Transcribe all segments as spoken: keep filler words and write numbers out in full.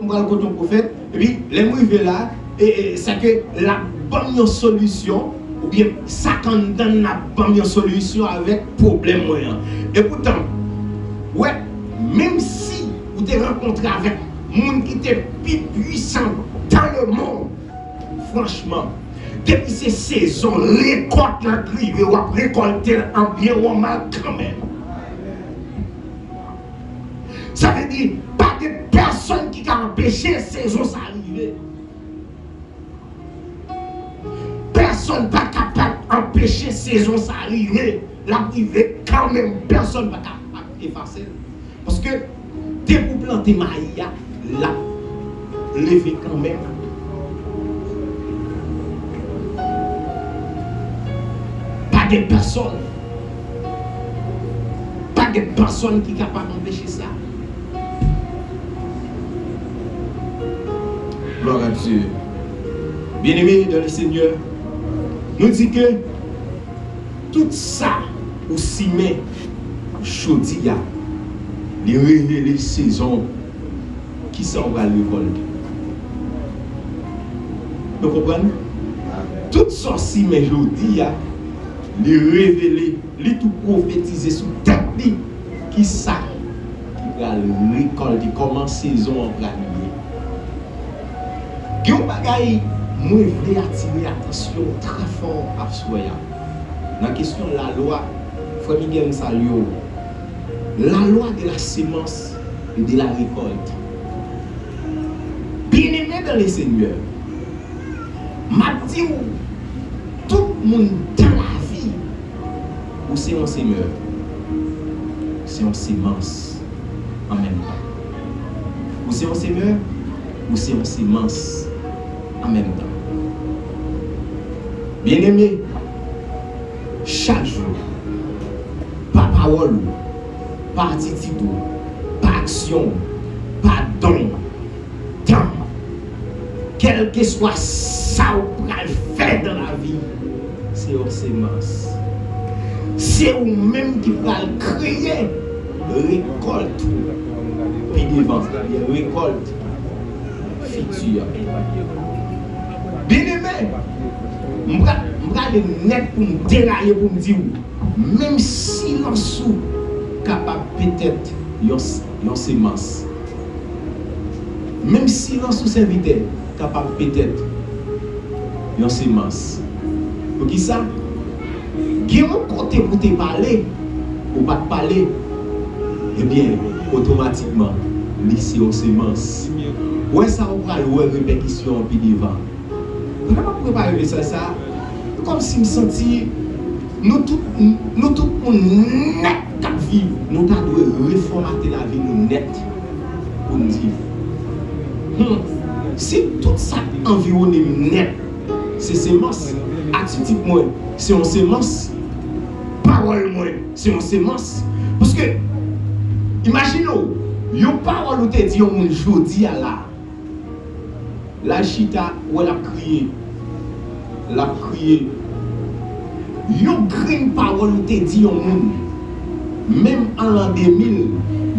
pral kot yon pwofèt, epi lè m rive la, e, e, sa ke l ap ban m yon solisyon, oubyen sa k anndan l ap ban m yon solisyon avèk pwoblèm mwen an. Epoutan, w wè, menm si ou te rankontre avèk moun ki te pi pwisan dans le monde, franchman, depi se sezon rekòt la k rive, w ap rekòlte l an byen ou an mal kanmenm. Sa vle di, pa gen pèsonn ki ka anpeche sezon sa rive. Pèsonn pa kapab anpeche sezon sa rive. L ap rive kanmenm. Pèsonn pa kapab efase l. Paske depi w plante mayi a, l ap leve kanmenm. Pa gen pèsonn. Pa gen pèsonn ki kapab anpeche sa. Gloire à Dieu. Bien-aimés dans le Seigneur, nou di ke tout sa ou simen jodi a, li revele sezon kisa w pral rekòlte. Nou konprann? Tout sa w simen jodi a, li revele, li tou pwofetize sou tèt li kisa ki pral rekòlte, kòman sezon an pral ye. Gen yon bagay mwen vle atire atansyon w trè fò aswè a. Nan kesyon lalwa, frè Miguel, m salye w. La loi de la semence et de la récolte. Bien-aimé dans le Seigneur, m ap di w, tout moun dans la vie, ou se yon semè, ou se yon semans an menm tan. Ou se yon semè, ou se yon semans an menm tan. Bien-aimé, chak jou, pa pawòl ou, pa atitid ou, pa aksyon w, pa don w, tan w, kèlkeswa sa w pral fè dans la vie, se yon semans. Se ou menm ki pral kreye rekòlt ou pi devan, oubyen rekòlt fiti a. Byeneme, m pra-, m prale nèt pou m deraye pou m di w, menm silans ou kapab petèt yon s-, yon semans. Menm silans ou, sèvitè, kapab petèt yon semans. Poukisa? Gen yon kote pou te pale, ou pa t pale, ebyen, otomatikman, li se yon semans. Wè sa, ou pral wè repèkisyon an pi devan. Pandan m ap prepare mesaj sa a, se kòmsi m santi nou tout, nou tout moun nèt k ap viv, nou ta dwe refòmate lavi nou nèt pou n di, hmm, si tout sa k anviwone m nèt se semans, atitid mwen se yon semans, pawòl mwen se yon semans. Paske, imajine w, yon pawòl ou te di yon moun jodi a la, l al chita, ou wè l ap kriye. L ap kriye. Yon grenn pawòl ou te di yon moun, menm an lan de mil,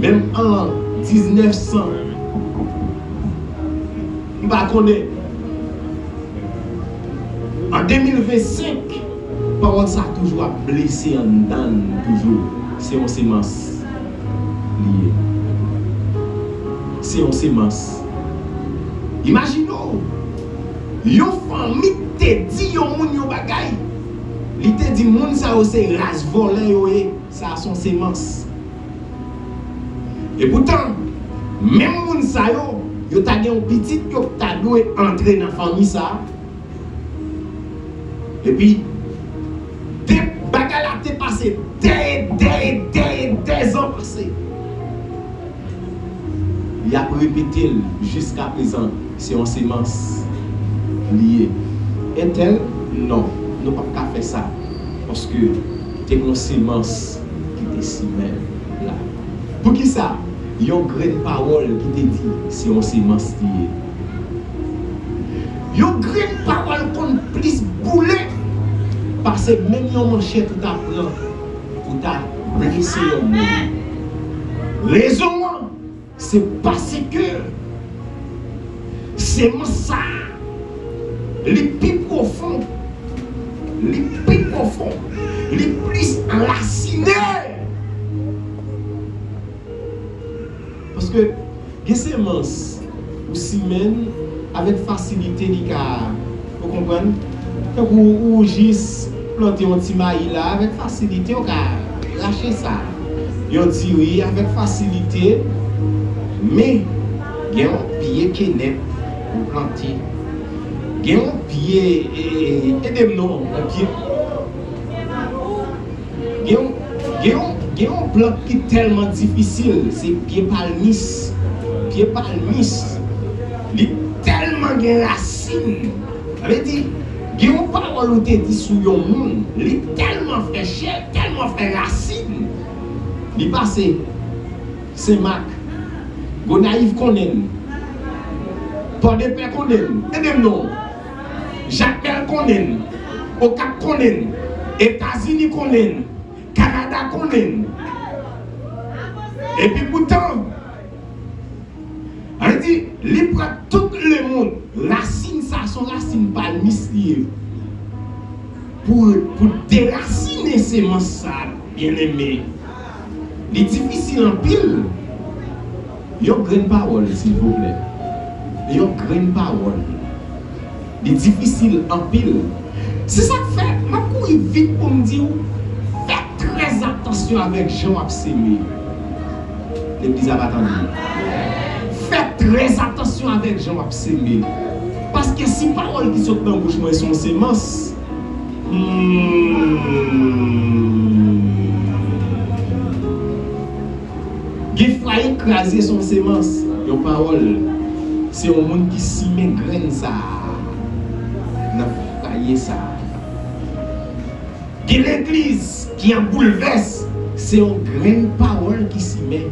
menm an lan diznèf san, m pa konnen. An de mil vennsenk, pawòl sa a toujou ap blese anndan n toujou. Se yon semans li ye. Se yon semans. Imajine w, yon fanmi te di yon moun yon bagay, li te di moun sa yo se ras vòlè yo ye, sa a se yon semans. Epoutan, menm moun sa yo, yo ta gen yon pitit yo ta dwe antre nan fanmi sa a. Epi, de, bagay la te pase dè, dè, dè, dè zan pase. Y ap repete l jiska prezan. Se yon semans li ye. Entèl, non, nou p ap ka fè sa. Paske te gen yon semans ki te simen la. Poukisa? Yon grenn pawòl ki te di se yon semans li ye. Yon grenn pawòl konn plis boule pase menm yon manchèt ou ta pran pou ta blese yon moun. Rezon an, se paske semans sa a, li pi pwofon, li pi pwofon, li plis anrasine. Paske gen semans, ou simen l avèk fasilite, li ka, ou konprann? Tankou ou jis plante yon ti mayi la, avèk fasilite, ou ka rache sa. Yon diri avèk fasilite, men gen yon pye kenèp ou plante. Gen yon pye, e, e, ede m non, yon pye. Gen yon, gen yon, gen yon plant ki tèlman difisil, se pye palmis. Pye palmis, li tèlman gen rasin. Sa vle di, gen yon pawòl ou te di sou yon moun, li tèlman fè chè, tèlman fè rasin, li pase Senmak, Gonayiv konnen l, Pòdepè konnen l, ede m non, Jakmèl konnen l, Okap konnen l, Etazini konnen l, Kanada konnen l. Epi poutan, sa vle di, li pran tout lemonn. Rasin sa, se yon rasin palmis li ye. Pou, pou derasinen semans sa, byeneme, li difisil anpil. Yon grenn pawòl, silvouplè. Yon grenn pawòl. Li difisil anpil. Se sa k fè, m ap kouri vit pou m di w, fè trè atansyon avèk jan w ap seme. Legliz la pa tande. Fè trè atansyon avèk jan w ap seme. Paske si pawòl ki sot nan bouch mwen se yon semans, hmm, gen fwaye k kraze se yon semans, yon pawòl. Se yon moun ki simen grenn sa a nan fwaye sa a. Gen legliz ki an boulvès, se yon grenn pawòl ki simen.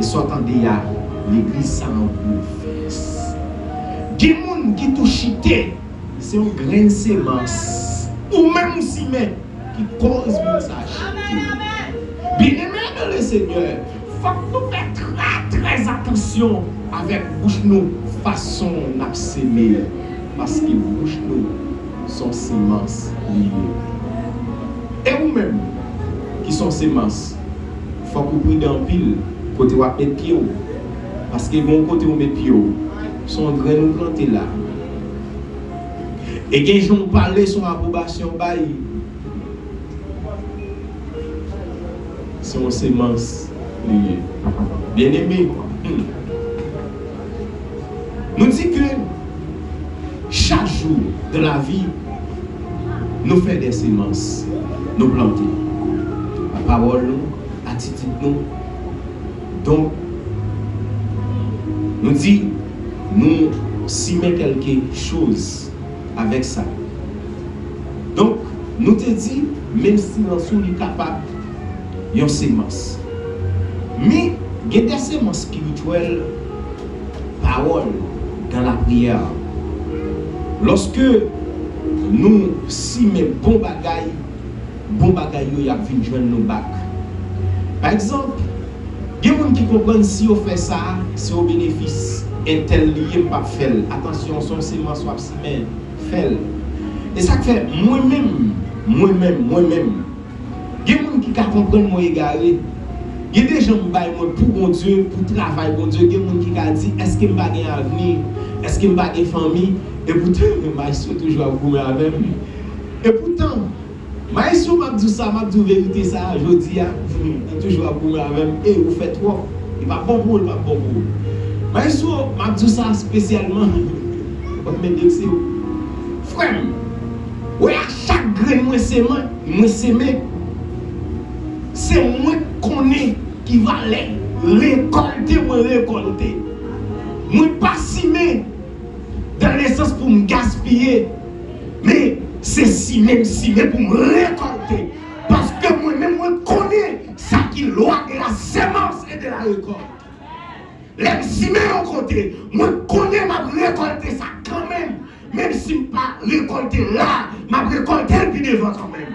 E sa w tande a, legliz sa an boulvès. Gen moun ki tou chite, se yon grenn semans. Ou menm ou simen ki koz moun sa chite. Byeneme nan le Senyè, fòk nou fè trè, trè atansyon avèk bouch nou, fason n ap seme, paske bouch nou se yon semans li ye. E ou menm ki se yon semans, fòk ou pridan anpil kote w ap met pye w, paske gen yon kote ou met pye w, se yon grenn ou plante la. E gen jan w pale, se yon apwobasyon w bay. Se yon semans li ye. Byeneme, hmm, nou di ke chak jou de la vi, nou fè de semans, nou plante. Pawòl nou, atitid nou. Donk, nou di, nou simen kèlke choz avèk sa. Donk, nou te di, menm silans ou li kapab yon semans. Men, gen de semans espirityèl, pawòl, dans la prière. Lòske nou simen bon bagay, bon bagay yo, y ap vin jwenn nou back. Pa egzanp, gen moun ki konprann si yo fè sa, se o benefis entèl li ye, m p ap fè l. Atansyon, se yon semans w ap simen, fè l. E sa k fè, mwen menm, mwen menm, mwen menm, gen moun ki ka konprann mwen egare. Gen de jan m bay mwen pou Bondye, pou travay Bondye, gen moun ki ka di, èske m pa gen avni? Èske m pa gen fanmi? E poutan, maestro toujou ap goumen avè m. E poutan, maestro, m ap di w sa, m ap di w verite sa a, jodi a, hmm, ou toujou ap goumen avè m. E, ou fè twòp. Li p ap bon pou ou, li p ap bon pou ou. Maestro, m ap di w sa espesyalman. W ap mete se ou. Frè m, wè a chak grenn mwen semen, mwen semen, se mwen k konnen ki valè rekòlte mwen rekòlte. Mwen pa simen dan le sans pou m gaspiye, men se simen m simen pou m rekòlte. Paske mwen menm, mwen konnen sa ki lwa de la semence et de la récolte. Lè m simen yon kote, mwen konnen m ap rekòlte sa kanmenm. Menm si m pa rekòlte la, m ap rekòlte l pi devan kanmenm.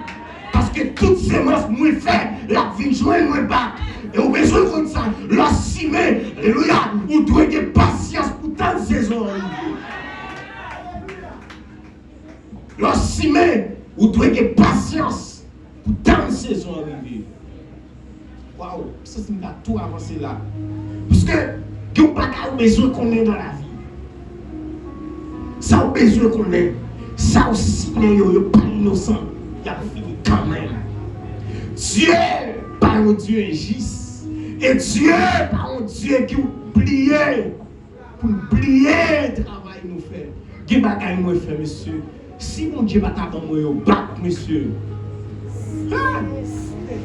Paske tout semans mwen fè, l ap vin jwenn mwen back. E ou bezwen konn sa. Lè w simen, alelouya, ou dwe gen pasyans pou Tann sezon an rive. Lè w simen, ou dwe gen pasyans pou tann sezon an rive. Waw, m santi m ta tou avanse la. Paske gen yon bagay ou bezwen konnen nan lavi. Sa ou bezwen konnen, sa ou simen yo, yo pa inosan. Y ap fini kanmenm. Dye pa yon Dye enjis. E Dye pa yon Dye ki bliye. Pou n bliye travay nou fè. Gen bagay mwen fè, mesye. Si Bondye pa ta ban mwen yon bak, mesye. Ha!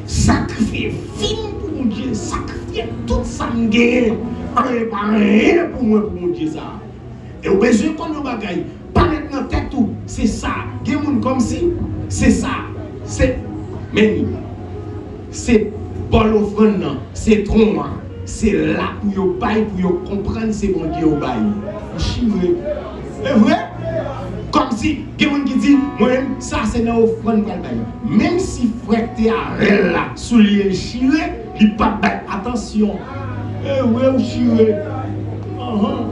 Sakrifye vi m pou Bondye, sakrifye tout sa m genyen. Anyen pa anyen pou mwen, pou Bondye sa. E ou bezwen konn yon bagay, pa met nan tèt ou, se sa. Gen moun kòmsi, se sa. Se, men, se bòl ofrann nan, se tron an. Se la pou yo bay, pou yo konprann se Bondye yo bay. Ou chire. E vre? Kòmsi, gen moun ki di, mwen menm, sa se nan ofrann m pral bay. Menm si frè k te avè l la, soulye l chire, li p ap bay. Atansyon. E vre, ou chire. Anhan.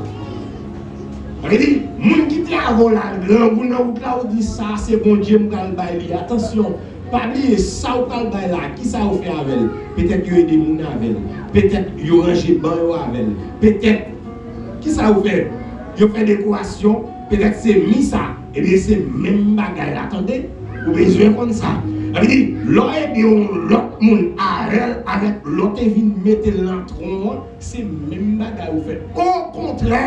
Sa vle di, moun ki te avè w la, grangou nan wout la, ou di, sa se Bondye m pral bay li. Atansyon. Pa bliye, sa ou pral bay la, kisa yo fè avè l? Petèt yo ede moun avè l. Petèt yo ranje ban yo avè l. Petèt, kisa yo fè? Yo fè dekorasyon. Petèt se mi sa. Ebyen, se menm bagay la, tande. Ou bezwen konn sa. Sa vle di, lè w ede yon lòt moun avè l, avèk lè w te vin mete l nan tron an, se menm bagay ou fè. Okontrè,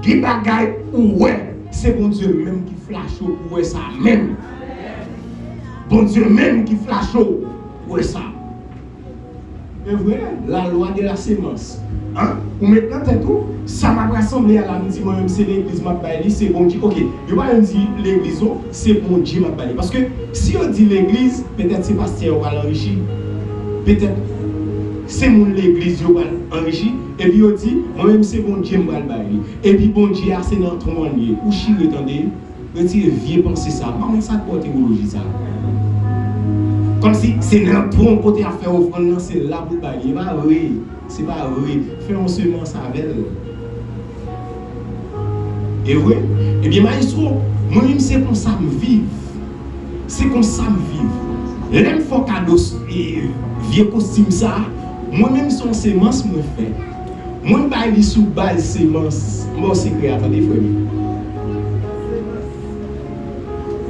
gen bagay ou wè, se Bondye menm ki flache w pou wè sa menm. Bondye menm ki flache w pou wè sa. E vre, la loi de la semence. Hein? Ou met nan tèt ou, sa m ap rasanble a la, m di mwen menm se legliz m ap bay li, se Bondye. Oke, yo pa menm di legliz non, se Bondye m ap bay li. Paske si yo di legliz, petèt se pastè yo pral anrichi. Petèt se moun legliz yo pral anrichi. Epi yo di, mwen menm se Bondye m pral bay li. Epi Bondye a se nan tron an li ye. Ou chire tande. Retire vye panse sa. M pa konn sa k ba w tewoloji sa. Kòmsi se nan tron kote y ap fè ofrann nan, se la pou l bay li. E pa vre. Se pa vre. Fè yon semans avè l. E vre? Ebyen, mayestwo, mwen menm se konsa m viv. Se konsa m viv. Lè m fè w kado s- e, vye kostim sa a, mwen menm se yon semans mwen fè. Mwen bay li sou baz semans. M ba w sekrè a, tande, frè m.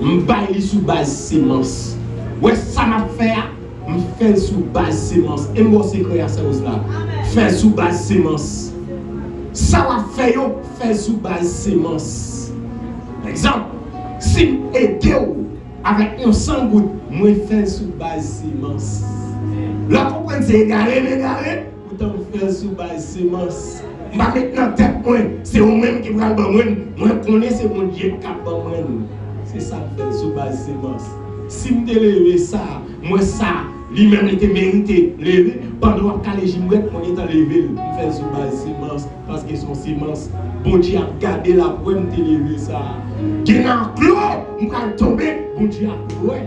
M bay li sou baz semans. Wè sa m ap fè a, m fè l sou baz semans. E m ba w sekrè a, sè Rosla. Fè l sou baz semans. Sa w ap fè yo, fè l sou baz semans. Pa egzanp, si m ede w avèk yon san goud, mwen fè l sou baz semans. Lè w konprann se egare m egare, poutan m fè l sou baz semans. M pa met nan tèt mwen, se ou menm ki pral ban mwen l, mwen konnen se Bondye k ap ban mwen l. Se sa m fè l sou baz semans. Si m te leve sa, m wè sa, li menm li te merite leve, pandan w ap kale jibrèt, mwen gentan leve l. M fè l sou baz semans, paske se yon semans. Bondye ap gade l ap wè m te leve sa. Gen nan klo, m pral tonbe, Bondye ap wè.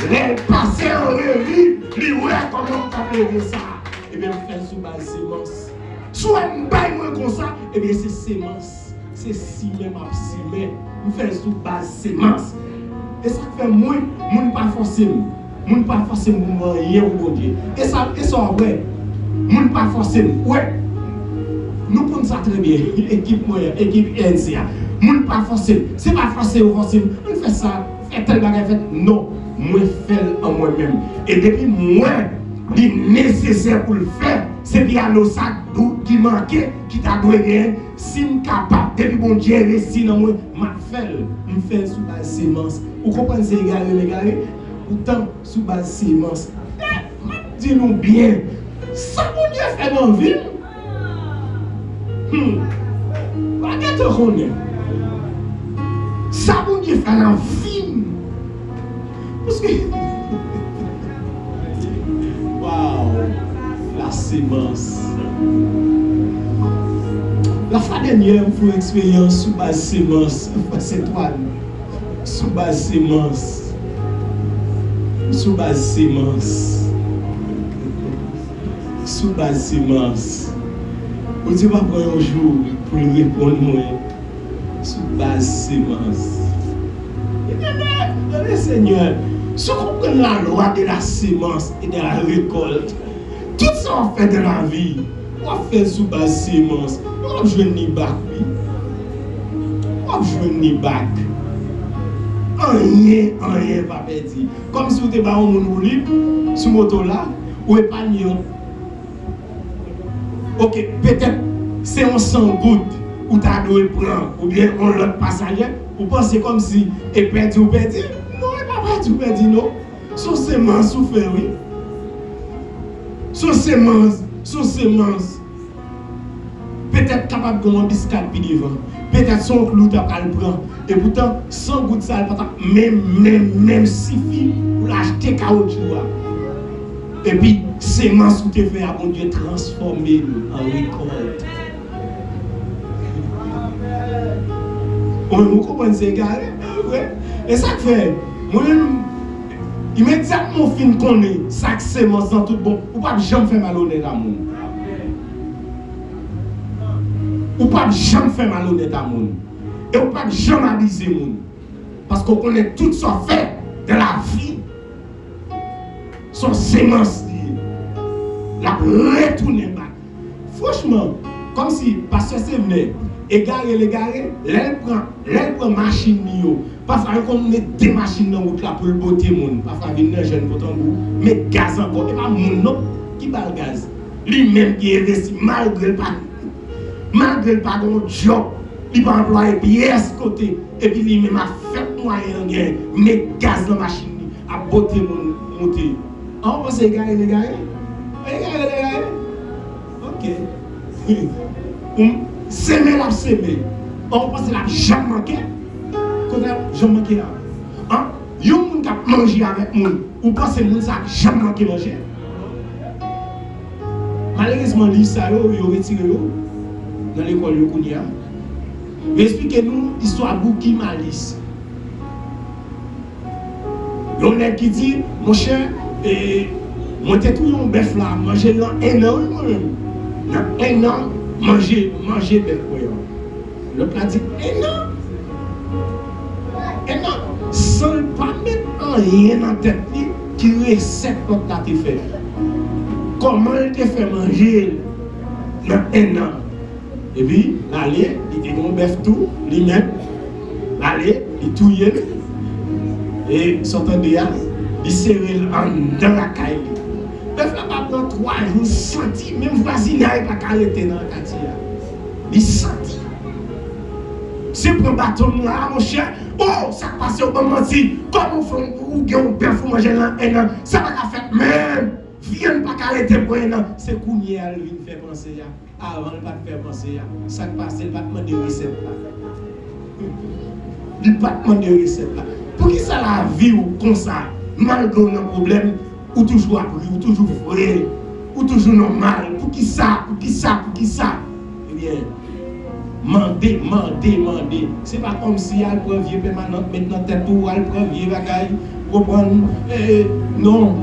Lè l pase an revi, li wè kòman m t ap leve sa. Ebyen, m fè l sou baz semans. Si w wè m bay mwen konsa, ebyen, se semans. Se simen m ap simen. M fè l sou baz semans. E sa k fè mwen, moun pa fòse m. Moun pa fòse m pou m fè anyen pou Bondye. E sa, e sa w ap wè. Moun pa fòse m. Wè. Nou konn sa trè byen. Ekip mwen an, ekip E N C a. Moun pa fòse m. Se pa fòse yo fòse m. Ann fè sa. Fè tèl bagay fèt. Non. Mwen fè l an mwen menm. E depi m wè li nesesè pou l fè, se pyano sa k dou-, ki manke, ki ta dwe genyen. Si m kapab, depi Bondye envesti nan mwen, m ap fè l. M fè l sou baz semans. Ou konprann se egare m egare? Poutan, sou baz semans. Eh, m ap di nou byen, sa Bondye fè nan vi m, hmm, pa gentan konnen. Sa Bondye fè nan vi m, paske, waw, la semans. Lafwa dènyè, m fè yon eksperyans sou baz semans, frè Sentwàn. Sou baz semans. Sou baz semans. Sou baz semans. Bondye pa pran yon jou pou l reponn mwen sou baz semans. Ebyen, men, men, Senyè, si w konprann la lwa de la semans e de la rekòlt, tout sa w ap fè de la vi, w ap fè l sou baz semans, w ap jwenn li bak, wi. W ap jwenn li bak. Anyen, anyen pa pèdi. Kòmsi w te ba yon moun woulib sou moto la, ou epanye yon. Oke, petèt se yon san goud ou ta dwe pran, oubyen yon lòt pasaje, ou panse kòmsi e pèdi ou pèdi? Non, e pa pèdi ou pèdi, non. Se yon semans ou fè, wi. Se yon semans, se yon semans. Petèt kapab gen yon anbiskad pi devan. Petèt se yon klou ou ta pral pran. Epoutan, san goud sa a pa t ap menm, menm, menm sifi pou l achte kawotchou a. Epi, semans ou te fè a, Bondye transfòme l an rekòlt. Ou menm, ou konprann se egare? Wi. E sa k fè, mwen menm, imedyatman w fin konnen sa k semans lan tout bon, ou p ap janm fè malonèt a moun. Ou p ap janm fè malonèt a moun. E ou p ap janm abize moun. Paske w konnen tout sa w fè dans la vie, se yon semans li ye. L ap retounen bak. Franchman, kòmsi pastè Sevnè, egare l egare, lè l pran, lè l pran machin li yo, pafwa yo konn met de machin nan wout la pou l bote moun. Pafwa vin nan jèn Potangou, met gaz ankò. E pa moun non ki ba l gaz. Li menm ki envesti malgre l pa, malgre l pa gen yon djòb, li pa anplwaye pyès kote, epi li menm ap fèt mwayen an gen, met gaz nan machin li, ap bote moun moute. An, ou panse egare l egare? Egare l egare? Oke. Ou seme l ap seme. An, ou panse l ap janm manke? Kote l ap janm manke a? An, yon moun k ap manje avèk moun, ou panse moun sa ap janm manke manje? Malerezman, liv sa yo, yo retire yo nan lekòl yo kounye a. Yo eksplike nou istwa Bouki Malis. Yon nèg ki di, monchè, e, mwen te touye yon bèf la, manje l nan enn an, wi, mwen menm. Nan enn an, manje, manje bèf mwen an. Lòt la di, enn an? Enn an, san l pa met anyen nan tèt li, ki resèt lòt la te fè? Kòman l te fè manje l nan enn an? Epi, l ale, li te gen yon bèf tou, li menm. L ale, li touye l. E, sa w tande a, li sere l anndan lakay li. Bèf la pa pran twa jou, santi, menm vwazinay pa ka rete nan katye a. Li santi. Se pran baton m la, monchè. O, sa k pase, w ban m manti. Kòman w fè, w gen yon bèf ou manje l nan enn an? Sa pa ka fèt menm. Vyann pa ka rete pou enn an. Se kounye a l vin fè panse a. Avan l pa t fè panse a. Sa k pase, l pa t mande resèt la. Li pa t mande resèt la. Poukisa lavi w konsa? Malgre w nan pwoblèm, ou toujou ap ri, ou toujou vre, ou toujou nòmal. Poukisa? Poukisa? Poukisa? Ebyen, mande, mande, mande. Se pa kòmsi al pran vye pèmanant, met nan tèt ou, al pran vye bagay, ou konprann? E, non.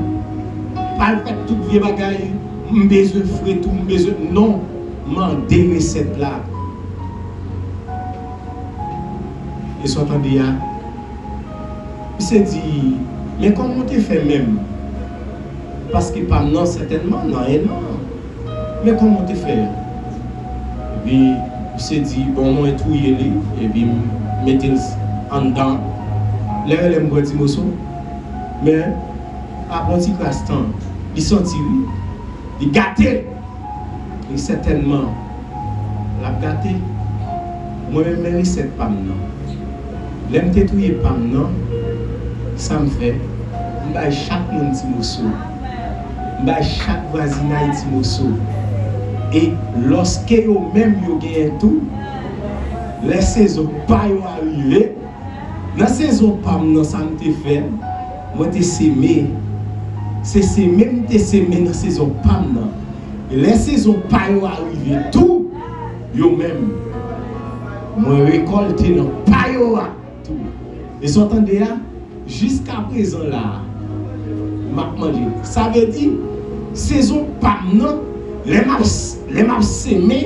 Pa al fè tout vye bagay, m bezwen fre tou, m bezwen, non. Mande resèt la. E sa w tande a? Misye di, men kòman w te fè menm? Paske pa m nan sètènman nan enn an. Men kòman w te fè? Epi misye di, bon, mwen touye li, epi m mete l anndan. Lè rele m pran ti moso, men apre yon ti kras tan, li santi wi, li gate. E sètènman, l ap gate. Mwen menm, men resèt pa m nan. Lè m te touye pa m nan, sa m fè? M bay chak moun ti moso. M bay chak vwazinay ti moso. E lòske yo menm yo genyen tou, lè sezon pa yo a rive, nan sezon pa m nan, sa m te fè? Mwen te seme. Se seme m te seme nan sezon pa m nan. E lè sezon pa yo a rive tou, yo menm, mwen rekòlte nan pa yo a tou. E sa w tande a, jiskaprezan la a, m ap manje. Sa vle di, sezon pa m nan, lè m ap, lè m ap seme,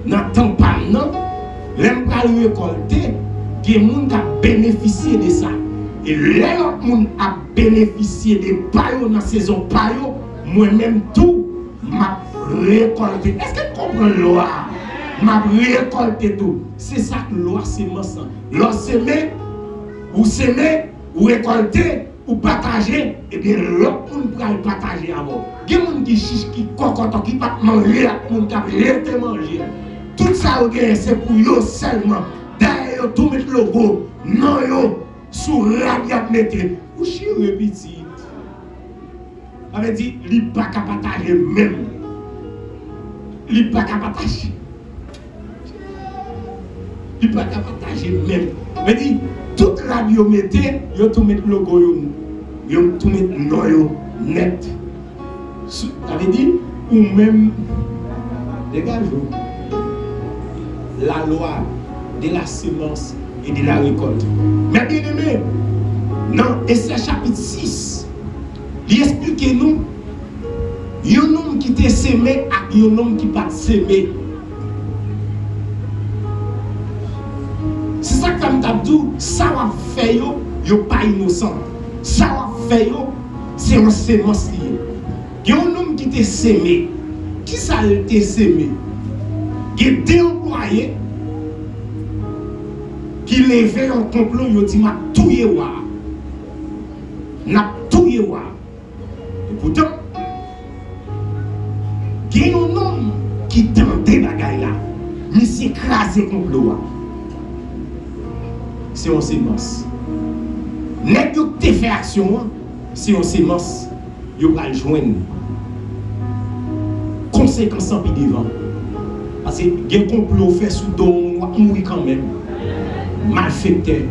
Nan tan pa m nan, lè m pral rekòlte, gen moun k ap benefisye de sa. E lè lòt moun ap benefisye de pa yo nan sezon pa yo, mwen menm tou, m ap rekòlte. Èske n konprann lwa a? M ap rekòlte tou. Se sa k lwa semans lan. Lè w seme, ou seme, ou rekòlte, ou pataje, ebyen, lòt moun pral pataje avè w. Gen moun ki chich, ki kòkòtò, ki pa t manje ak moun k ap jete manje. Tout sa yo genyen, se pou yo sèlman. Dayè, yo tou met logo, non yo, sou rad y ap mete. Ou chire, pitit. Sa vle di, li pa ka pataje menm. Li pa ka pataje. Li pa ka pataje menm. Vle di, tout rad yo mete, yo tou met logo yo, yo tou met non yo nèt. Sou, sa vle di, ou menm, degaje w. La loi de la semence et de la récolte. Mes bien-aimés, nan Estè chapit sis, li eksplike nou yon nonm ki te seme ak yon nonm ki pa t seme. Se sa k fè m t ap di w, sa w ap fè yo, yo pa inosan. Sa w ap fè yo, se yon semans li ye. Gen yon nonm ki te seme. Kisa l te seme? Gen de anplwaye ki leve yon konplo, yo di, "M ap touye wa a. N ap touye wa a." Epoutan, gen yon nonm ki tande bagay la, misye kraze konplo a. Se yon semans. Nèg yo ki te fè aksyon an, se yon semans. Yo pral jwenn konsekans lan pi devan. Paske gen konplo fè sou do yon moun, w ap mouri kanmenm. Malfektè.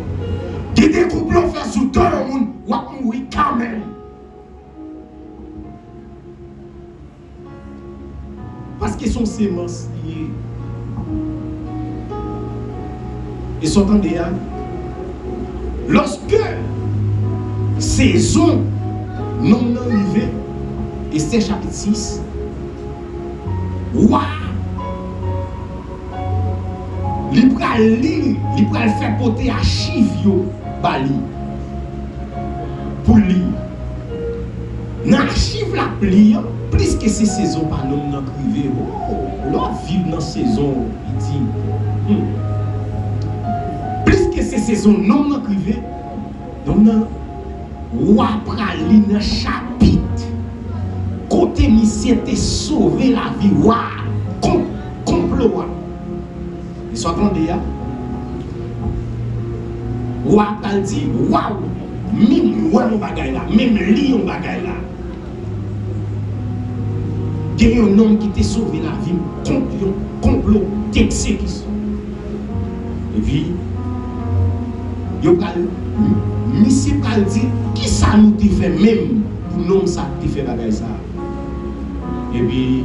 Gen de konplo fè sou do yon moun, w ap mouri kanmenm. Paske se yon semans li ye. E sa w tande a, lòske sezon nonm nan rive, Estè chapit sis, wa a, li pral li, li pral fè pote achiv yo ba li pou l li. Nan achiv l ap li an, pliske se sezon pa nonm nan k rive, o, lè w ap viv nan sezon w, pitit, hmm, pliske se sezon nonm nan k rive, nonm nan, wa pral li nan chapit kote misye te sove lavi wa a kont konplo a. E sa w tande a, wa a pral di, "Waw, menm wè yon bagay la, menm li yon bagay la." Gen yon nonm ki te sove lavi m kont yon konplo d egzekisyon. Epi, yo pral, misye pral di, "Kisa nou te fè menm pou nonm sa k te fè bagay sa a?" Epi,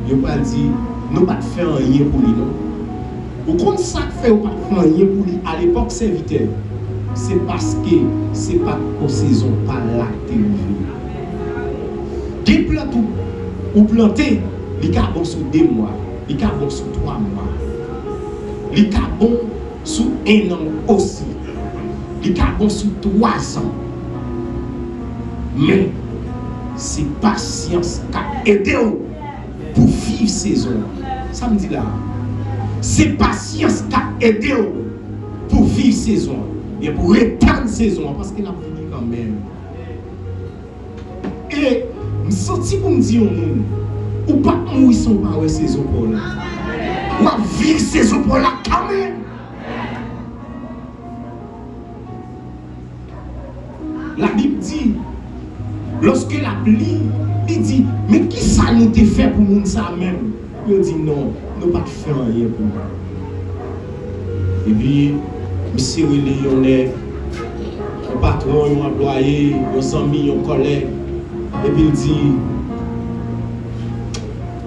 yo pral di, "Nou pa t fè anyen pou li, non." Ou konn sa k fè yo pa t fè anyen pou li alepòk, sèvitè? Se paske se pa t pou sezon pa l la k te rive. Gen plant ou, ou plante, li ka bon sou de mwa, li ka bon sou twa mwa, li ka bon sou en an osi, li ka bon sou twazan. Men, se pasyans k ap ede w pou viv sezon an. Sa m di la a, se pasyans k ap ede w pou viv sezon an, e pou retann sezon an, paske l ap vini kanmenm. E m santi pou m di yon moun, ou p ap mouri san w pa wè sezon pa w la. W ap viv sezon pa w la kanmenm. Labib di, lòske l ap li, li di, "Men kisa nou te fè pou moun sa a menm?" Yo di, "Non, nou pa t fè anyen pou li." Epi, misye rele yon nèg, yon patwon, yon anplwaye, yon zanmi, yon kòlèg, epi l di,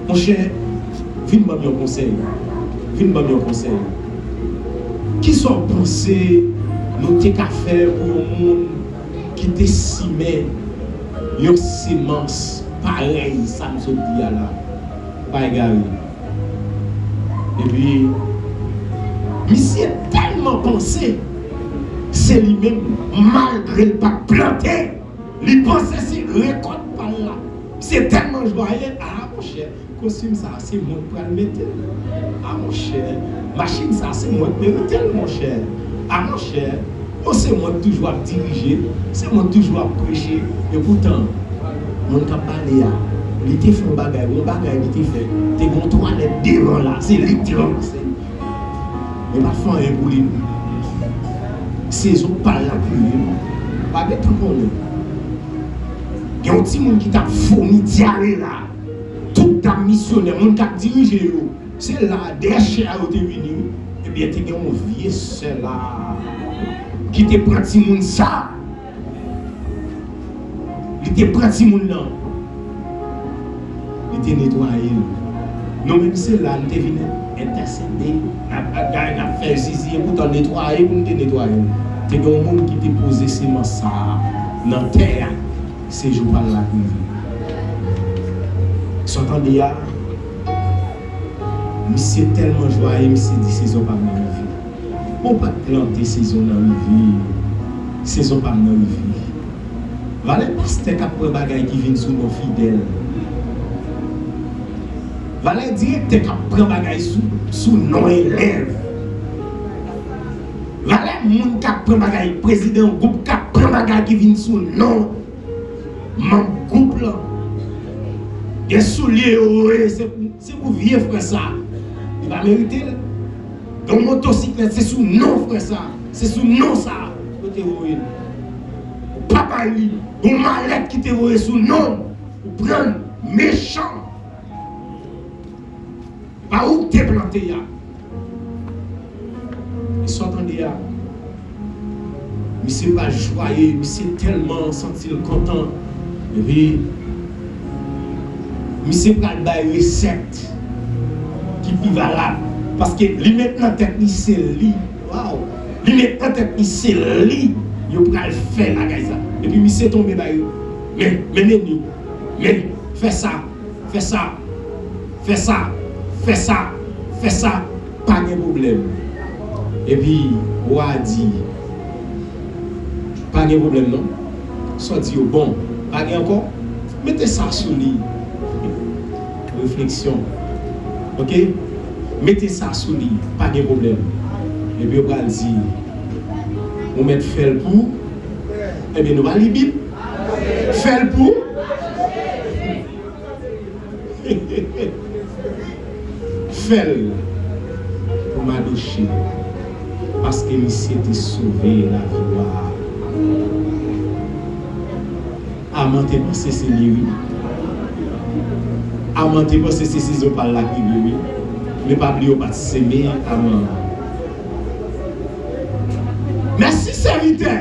"Monchè, vin ban m yon konsèy. Vin ban m yon konsèy. Kisa w panse nou te ka fè pou yon moun ki te simen yon semans parèy sa m sot di a la?" Pa egare. Epi, misye tèlman panse se li menm, malgre l pa t plante, li panse se rekòt pa l la. Misye tèlman jwaye, a, monchè, kostim sa a, se mwen k pral mete l. A, monchè, machin sa a, se mwen k merite l, monchè. A, monchè, o, se mwen k toujou ap dirije, se mwen k toujou ap preche. Epoutan, moun k ap pale a, li te fè yon bagay, yon bagay li te fè, te gen yon twalèt devan la, se li k te ranmase. Men pa t fè anyen pou li, non. Sezon pa l la k rive, non. Pa gen tan konnen. Gen yon timoun ki t ap vomi dyare la. Tout dam misyonè, moun k ap dirije yo, se la, dèyè chè a yo te vini, wi. Ebyen, te gen yon vye sè la ki te pran timoun sa. Li te pran timoun nan. Li te netwaye l. Nou menm se la, nou te vin entèsede, n ap bagay, n ap fè zizi, epoutan netwaye pou nou te netwaye l. Te gen yon moun ki te poze semans sa a nan tè a, se jou pa l la k rive. Sa w tande a, misye tèlman jwaye, misye di sezon pa m nan rive. Bon, pa t plante, sezon nan rive. Sezon pa m nan rive. Valè pastè k ap pran bagay ki vin sou non fidèl. Valè direktè k ap pran bagay sou, sou non elèv. Valè moun k ap pran bagay, prezidan gwoup k ap pran bagay ki vin sou non manm gwoup lan. Gen soulye yo voye, se pou, se pou vye frè sa. Li pa merite l. Gen yon motosiklèt, se sou non frè sa. Se sou non sa yo te voye l. Ou pa bay li. Gen yon malèt ki te voye sou non. Ou pran l, mechan. Pa ou k te plante a. E sa w tande a, misye pa jwaye, misye tèlman santi l kontan. Epi, misye pral bay resèt ki pi valab. Paske li met nan tèt li se li. Waw! Li met nan tèt li se li yo pral fè bagay sa. Epi misye tonbe bay yo. Men, men meni. Men, fè sa. Fè sa, fè sa, fè sa, fè sa, pa gen pwoblèm. Epi, wa a di, pa gen pwoblèm non. Sa w di yo, bon, pa gen ankò? Mete sa sou li. Refleksyon. Oke? Mete sa sou li, pa gen pwoblèm. Epi yo pral di, ou mèt fè l pou, ebyen nou pa li Bib. Fè l pou. Fè l pou Madoche, paske misye te sove lavi wa a. Aman te panse se li wi. Aman te panse se sezon pa l la k rive wi. Men pa bliye w pa t seme Aman. Mèsi sèvitè.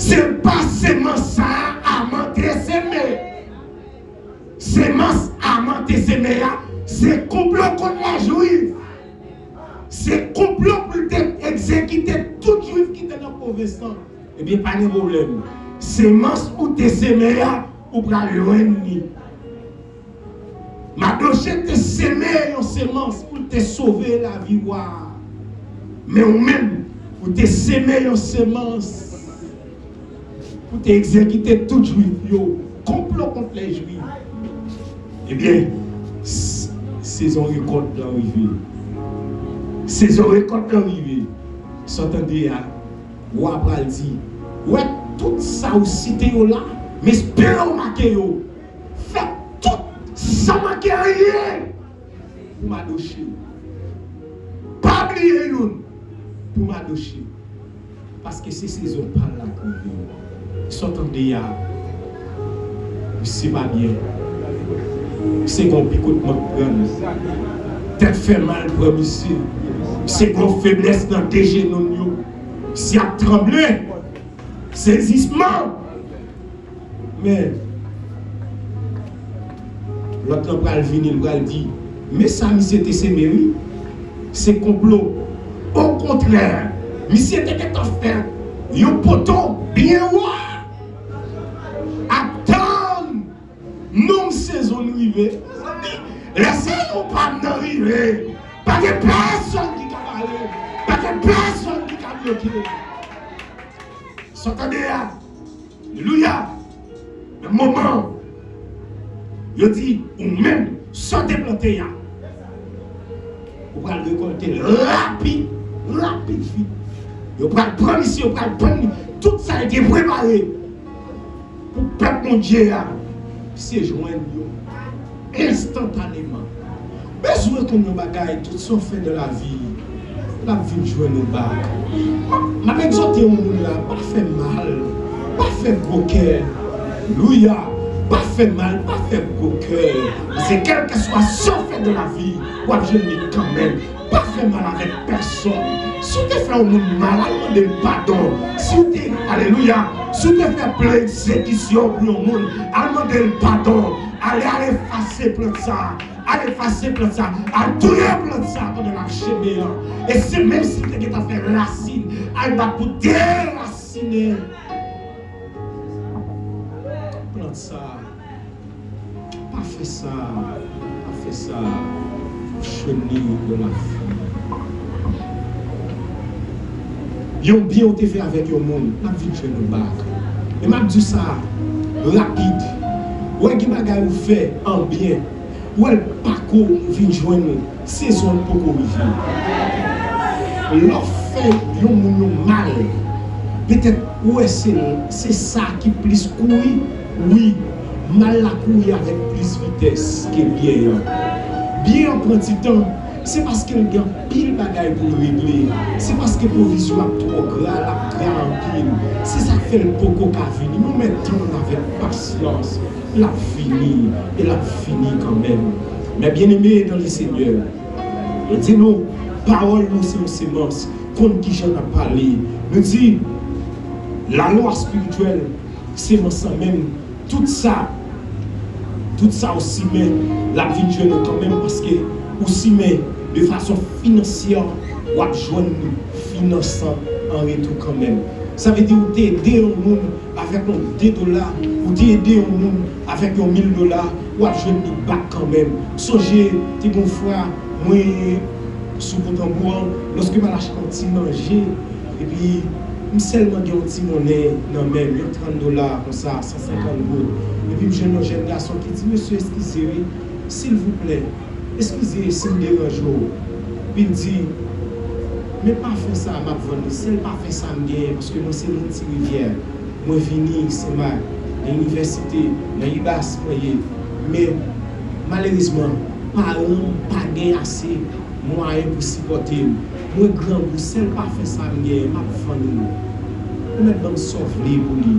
Se pa semans sa a Aman te seme. Semans Aman te seme a, se konplo kont lajwif. Se konplo pou l te egzekite tout jwif ki te nan pwovens lan. Ebyen, pa gen pwoblèm. Semans ou te seme a, ou pral jwenn li. Madoche te seme yon semans pou l te sove lavi wa a. Men ou menm, ou te seme yon semans pou te egzekite tout jwif yo, konplo kont lè jwif. Ebyen, s-, sezon rekòt lan rive. Sezon rekòt lan rive. Sa w tande a, wa pral di, wè tout sa ou site yo la, men espere w make yo. Fè tout san manke anyen pou Madoche. Pa bliye youn pou Madoche. Paske se sezon pa l la k rive. Sa w tande a, misye pa byen. Misye gen yon pikotman k pran l. Tèt fè mal pran misye. Misye gen yon feblès nan de jenou l yo. Misye ap tranble. Sezisman. Men, lòt lan pral vini, l pral di, men sa misye te seme wi, se konplo. Okontrè, misye te gentan fè yon poto byen wo ap tann nonm sezon n rive. Lè sezon pa m nan rive, p Pa gen pèsonn ki ka bare, pa gen pèsonn ki ka bloke. Sa w tande a, alelouya, nan moman yo di ou menm, sa w te plante a, ou pral rekòlte l rapid, rapid, vit. Yo pral pran misye, yo pral pran li. Tout sa yo te prepare pou pèp Bondye a, se jwenn yo enstantaneman. Bezwen konn yon bagay, tout sa w fè nan lavi, l ap vin jwenn ou bak. M ap egzòte yon moun la, pa fè mal, pa fè gwo kè. Alelouya, pa fè mal, pa fè gwo kè. Paske kèlkeswa sa w fè nan lavi, w ap jwenn li kanmenm. Pa fè mal avèk pèsonn. Si w te fè yon moun mal, al mande l padon. Si w te, alelouya, si w te fè plan egzekisyon pou yon moun, al mande l padon. Ale, al efase plant sa. Al efase plant sa. Al touye plant sa pandan l ap chenbe an. E si menm si l te gentan fè rasin, al bat pou derasinen plant sa. Pa fè sa, pa fè sa. Cheni de la fi. Yon byen ou te fè avèk yon moun, l ap vin jwenn ou bak. E m ap di w sa rapid. Ou wè gen bagay ou fè an byen, ou wè l pako vin jwenn ou. Sezon l poko rive. Lè w fè yon moun yon mal, petèt ou wè se, se sa ki plis kouri. Wi, mal la kouri avèk plis vitès ke byen an. Byen an pran ti tan, se paske l gen anpil bagay pou l regle. Se paske pwovizyon ap twò gra, l ap gra anpil. Se sa k fè l poko ka vini. Nou mèt tann avèk pasyans. L ap vini, e l ap vini kanmenm. Mes bien-aimés dans le Seigneur, yo di nou, pawòl nou se yon semans, konn kijan n ap pale. Nou di, lalwa espirityèl, semans lan menm, tout sa, tout sa ou simen, l ap vin jwenn ou kanmenm, paske ou simen de fason finansyè, w ap jwenn finans lan an retou kanmenm. Sa vle di ou te ede yon moun avèk yon de dola, ou te ede yon moun avèk yon mil dola, w ap jwenn li bak kanmenm. Sonje, te gen yon fwa, mwen sou kont tanbou an, lòske m al achte yon ti manje, epi m sèlman gen yon ti monnen nan men m, yon trant dola konsa, san senkant goud. Epi m jwenn yon jèn gason ki di, "Mesye, eskize wi, silvouplè, eskize si m deranje w." Epi l di, "Men pafen sa a m ap vann li, sèl pafen sa a m genyen, paske mwen se moun Ti Rivyè." Mwen vini Senmak, nan inivèsite, nan UBAS mwen ye. Men, malerezman, paran m pa gen ase mwayen pou sipòte m. Mwen grangou, sèl pafen sa a m genyen, m ap vann li. Ou mèt ban m sa w vle pou li.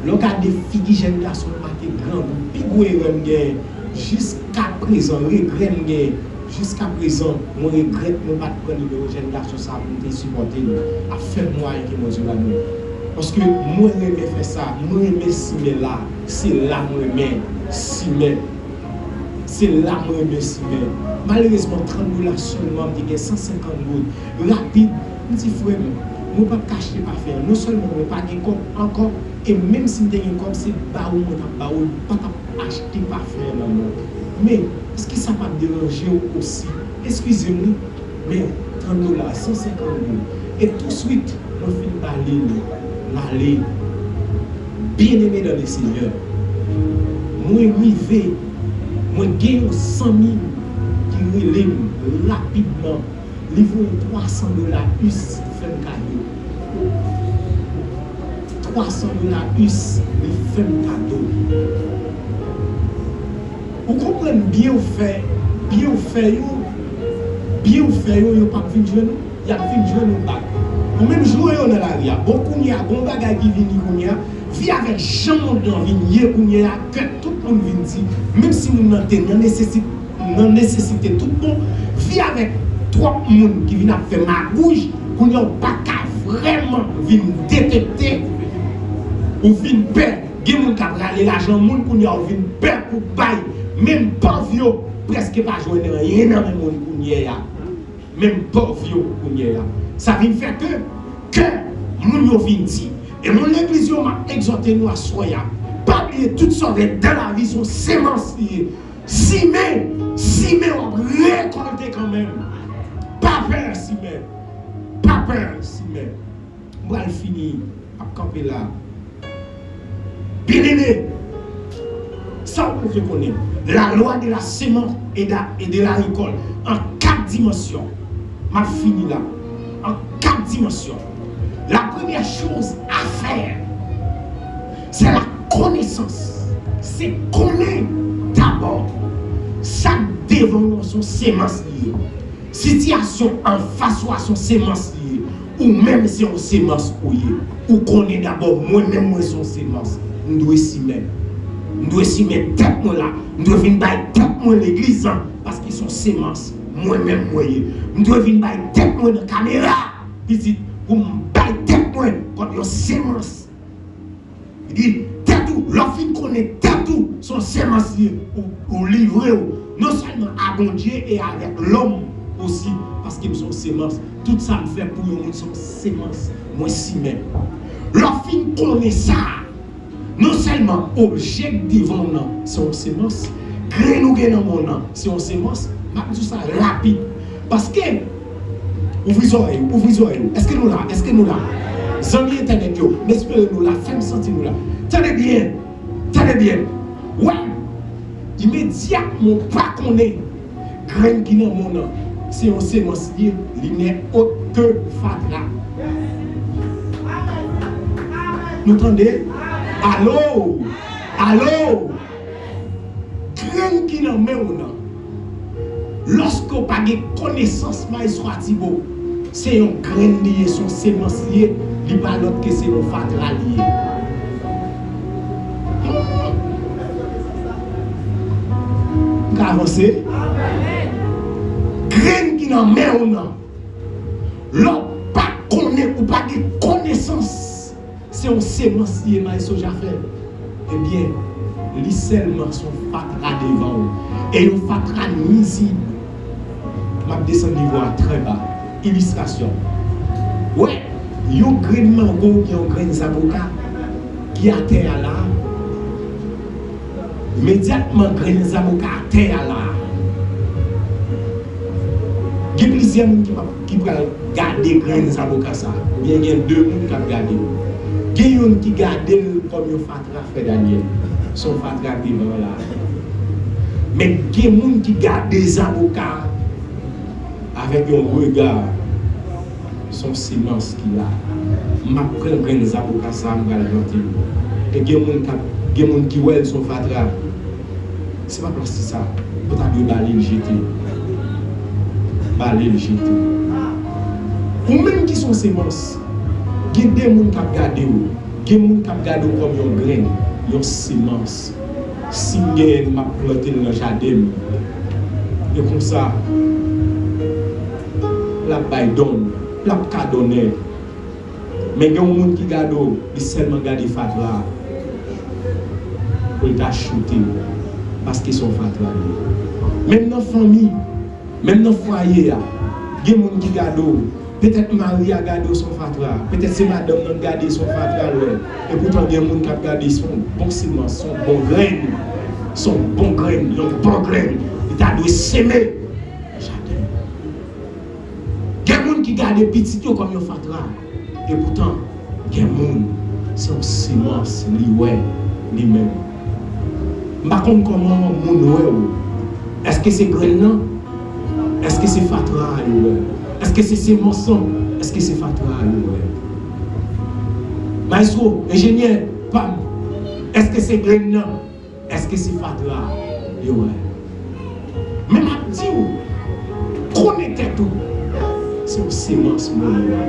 Lè w gade figi jèn gason an, pa te grangou, pi gwo erè m genyen, jiskaprezan, regrè m genyen. Jiskaprezan, mwen regrèt mwen pa t pran nimewo jèn gason sa a pou m te sipòte l. Ap fè m mwayen ke Bondye ban mwen. Paske mwen renmen fè sa, mwen renmen simen la. Se la mwen renmen simen. Se la mwen renmen simen. Malerezman, trant dola sèlman, m te gen san senkant goud. Rapid, m di, "Frè m, mwen p ap ka achte pafen an." Non sèlman mwen pa gen kòb ankò, e menm si m te gen kòb, se ba ou mwen t ap ba ou l, m pa t ap achte pafen an nan men w. Men, èske sa p ap deranje w osi? Eskize m wi, men trant dola, san senkant goud. E touswit, mwen fin ba li l, l ale. Bien-aimés dans le Seigneur, mwen rive, mwen gen yon zanmi m ki rele m rapidman. Li voye twa san dola U S fè m kado. Twa san dola U S, li fè m kado. Ou konprann byen ou fè, byen ou fè yo, byen ou fè yo, yo p ap vin jwenn ou, y ap vin jwenn ou bak. Ou menm jwenn yo nan lari a. Bon, kounye a, gon bagay ki vini kounye a, vi avèk jan mond lan vin ye kounye a, ke tout moun vin di, menm si moun nan te nan nesesite, nan nesesite tout bon, vi avèk twòp moun ki vin ap fè magouj, kounye a ou pa ka vrèman vin detekte, ou vin pè. Gen moun k ap rale lajan moun, kounye a ou vin pè pou bay. Menm pòv yo prèske pa jwenn anyen nan men moun kounye a. Menm pòv yo kounye a. Sa vin fè ke kè moun yo vin di. E moun legliz yo, m ap egzòte nou aswè a. Pa bliye tout sa w fè dans la vie se yon semans li ye. Simen, simen, w ap rekòlte kanmenm. Pa pè, Simè. Pa pè, Simè. M pral fini, m ap kanpe la. Byeneme, sa w bezwen konnen, la loi de la semence et de, et de la récolte, an kat dimansyon. M ap fini la. An kat dimansyon. La première chose à faire, c'est la connaissance. Se konnen dabò. Sa k devan w an, se yon semans li ye. Sitiyasyon anfas ou a se yon semans li ye. Ou menm se yon semans ou ye. Ou konnen dabò, mwen menm mwen se yon semans. M dwe simen. M dwe simen tèt mwen la. M dwe vin bay tèt mwen legliz lan, paske se yon semans mwen menm mwen ye. M dwe vin bay tèt mwen nan kamera, pitit, pou m bay tèt mwen kòm yon semans. Li di, tèt ou, lè w fin konnen tèt ou se yon semans li ye, ou, ou livre w non sèlman a Bondye e avèk lòm osi, paske m se yon semans. Tout sa m fè pou yon moun se yon semans mwen simen. Lè w fin konnen sa, non sèlman objè k devan w nan se yon semans, grenn ou gen nan men w nan se yon semans, m ap di w sa rapid. Paske, ouvri zòrèy ou, ouvri zòrèy ou. Èske nou la? Èske nou la? Zanmi entènèt yo, m espere nou la, fè m santi nou la. Tande byen, tande byen. Wè, imedyatman w pa konnen grenn ki nan men w nan se yon semans li ye, li nè ot ke fatra. Nou tande? Alo? Alo? Grenn ki nan men w nan, lòske w pa gen konesans Maestro Atibo, se yon grenn li ye, se yon semans li ye, li pa lòt ke se yon fatra li ye. M ka avanse? Grenn ki nan men w nan, lè w pa konnen, ou pa gen konesans, se yon semans li ye, Maestro Jafè. Ebyen, li sèlman se yon fatra devan w. E yon fatra nwizib. M ap desann nivo a trè ba. Ilistrasyon. Wè, yon grenn mango oubyen yon grenn zaboka ki atè a la. Imedyatman grenn zaboka atè a la, gen plizyè moun ki p ap, ki pral gade grenn zaboka sa, oubyen gen de moun k ap gade l. Gen youn ki gade l kòm yon fatra, frè Daniel, se yon fatra k devan la. Men gen moun ki gade zaboka a avèk yon rega, se yon semans ki la. M ap pran grenn zaboka sa, m pral plante l. E gen moun k ap, gen moun ki wè l se yon fatra. Se pa plas li sa. Ou ta dwe bale l jete. Bale l jete. Ou menm ki se yon semans, gen de moun k ap gade w. Gen moun k ap gade w kòm yon grenn, yon semans. Si m genyen l, m ap plante l nan jaden m. E konsa, l ap bay donn, l ap kadonnen. Men gen yon moun ki gade w, li sèlman gade fatra a pou l ta choute w, paske se yon fatra li ye. Menm nan fanmi, menm nan fwaye a, gen moun ki gade w. Petèt mari a gade w se yon fatra. Petèt se madanm nan k gade se yon fatra l wè. Epoutan gen moun k ap gade se yon bon semans, se yon bon grenn. Se yon bon grenn, yon bon grenn. Li ta dwe seme nan jaden. Gen moun ki gade pitit yo kòm yon fatra. Epoutan, gen moun, se yon semans li wè li menm. M pa konn kòman moun wè w. Èske se grenn nan? Èske se fatra a yo wè? Èske se semans lan? Èske se fatra a yo wè? Maestro, enjenyè pa m, èske se grenn nan? Èske se fatra a yo wè? Men m ap di w, konnen tèt ou, se yon semans mwen ye.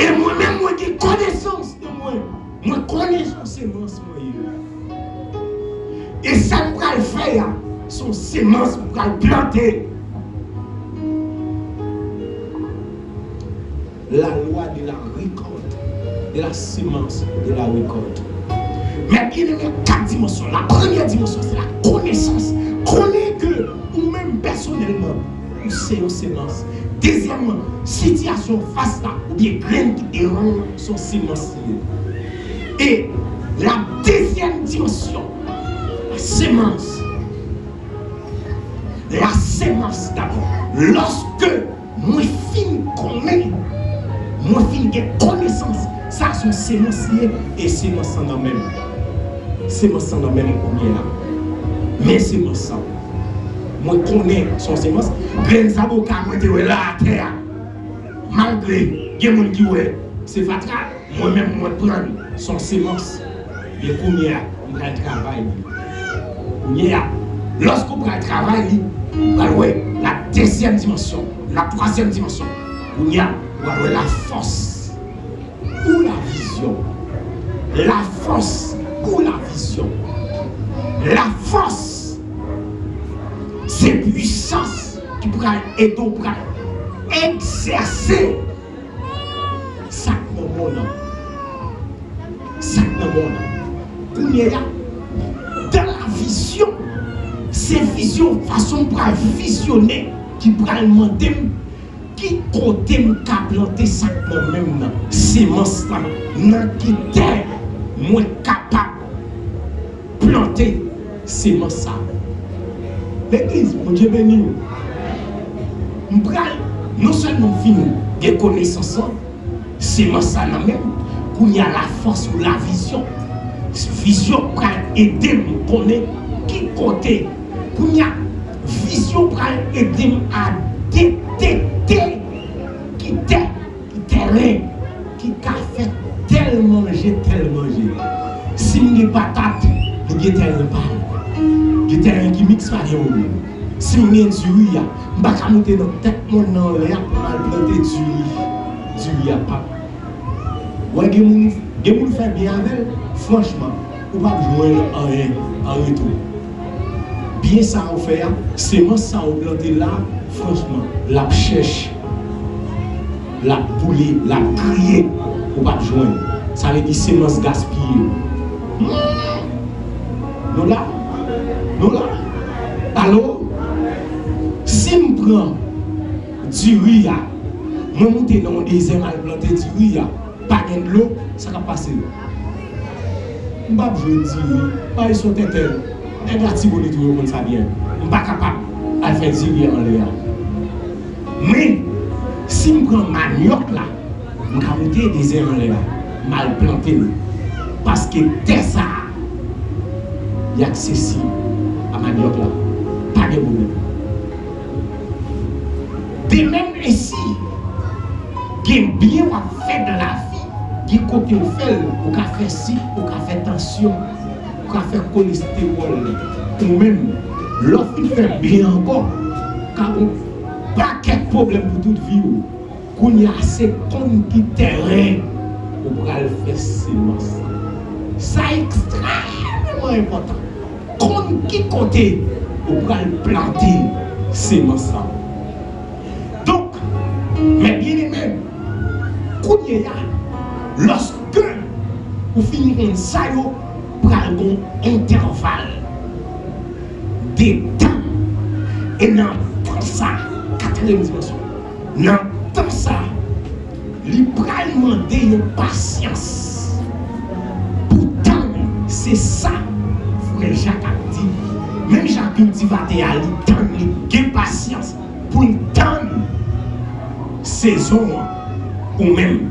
E mwen menm, mwen gen konesans de mwen. Mwen konnen se yon semans mwen ye. E sa m pral fè a, se yon semans m pral plante. La loi de la récolte, de la semence, de la récolte. Mes bien-aimés, kat dimansyon. La premyè dimansyon, se la konesans. Konnen ke ou menm pèsonèlman, ou se yon semans. Dezyèmman, sitiyasyon fas la, oubyen grenn ki devan w, se yon semans li ye. E la dezyèm dimansyon, la semans. La semans dabò. Lòske Mwen fin konnen, mwen fin gen konesans. Sa se yon semans li ye, e semans lan nan men m. Semans lan nan men m kounye a. Men semans lan. Mwen konnen se yon semans. Grenn zaboka mwen te wè la atè a. Malgre gen moun ki wè se fatra, mwen menm mwen pran l se yon semans. Men kounye a, m pral travay li. Kounye a, lòske w pral travay li, ou pral wè la dezyèm dimansyon, la twazyèm dimansyon. Kounye a, ou pral wè lafòs ou lavizyon. Lafòs ou lavizyon. Lafòs, se pwisans ki pral ede w pral egzèse sa k nan men w nan. Sa k nan men w nan. Kounye a, dans la vision, se vizyon, fason m pral vizyone ki pral mande m ki kote m ka plante sa k nan men m nan, semans lan, nan ki tè mwen kapab plante semans sa. Legliz, Bondye beni w. M pral non sèlman fin gen konesans lan, semans sa nan men m, kounye a lafòs ou lavizyon. Vizyon pral ede m konnen ki kote. Kounye a, vizyon pral ede m a detekte ki tè, ki tèren ki ka fè tèl manje, tèl manje. Si m gen patat, li gen tèren pa l. Gen tèren ki miks, pa gen pwoblèm. Si m gen diri a, m pa ka moute nan tèt mòn nan anlè a pou m al plante diri. Diri a p ap. Wè, gen moun, gen moun fè byen avè l, franchman, ou p ap jwenn anyen an retou. Byen sa w fè a, semans sa w plante la, franchman, l ap chèch, l ap boule, l ap kriye, ou p ap jwenn. Sa vle di semans gaspiye. Hmm. Nou la? Nou la? Alo? Si m pran diri a, mwen moute nan yon dezè, m al plante diri a, pa gen dlo, sa k ap pase? M p ap jwenn diri. Bagay se yon tenten. Nèg Latibonit tou, yo konn sa byen. M pa kapab al fè diri anlè a. Men, si m pran manyòk la, m ka moute dezè anlè a, m al plante l. Paske tè sa a, li aksesib a manyòk la. Pa gen pwoblèm. De menm ensi, gen byen w ap fè nan lavi, gen kote w fè l, ou ka fè sik, ou ka fè tansyon, ou ka fè kolestewòl. Ou menm, lè w fin fè byen ankò, ka gon pakèt pwoblèm pou tout vi w. Kounye a, se konn ki tèren ou pral fè semans lan. Sa ekstrèmeman enpòtan. Konn ki kote ou pral plante semans lan. Donk, mes bien-aimés, kounye a, lòske ou fin konn sa yo, pral gon entèval de tan. E nan tan sa, katriyèm dimansyon, nan tan sa, li pral mande yon pasyans pou tann. Se sa frè Jak ap di. Menm jan kiltivatè a, li tann, li gen pasyans pou l tann sezon an. Ou menm,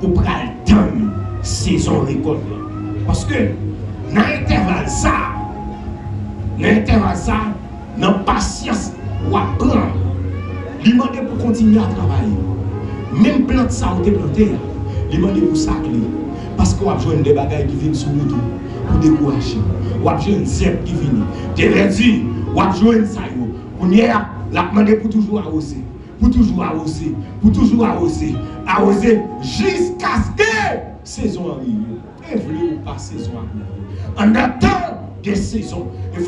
ou pral tann sezon rekòt la. Paske nan entèval sa, nan entèval sa, nan pasyans w ap pran, li mande pou kontinye a travay. Menm plant sa ou te plante a, li mande pou sakle. Paske w ap jwenn de bagay ki vin sou wout ou pou dekouraje w. W ap jwenn zèb ki vini. De vèdi, w ap jwenn sa yo. Kounye a, l ap mande pou toujou awoze. Pou toujou awoze. Pou toujou awoze. Awoze jiskaske sezon an rive. E vle ou pa, sezon ap rive. Anndan tan gen sezon. E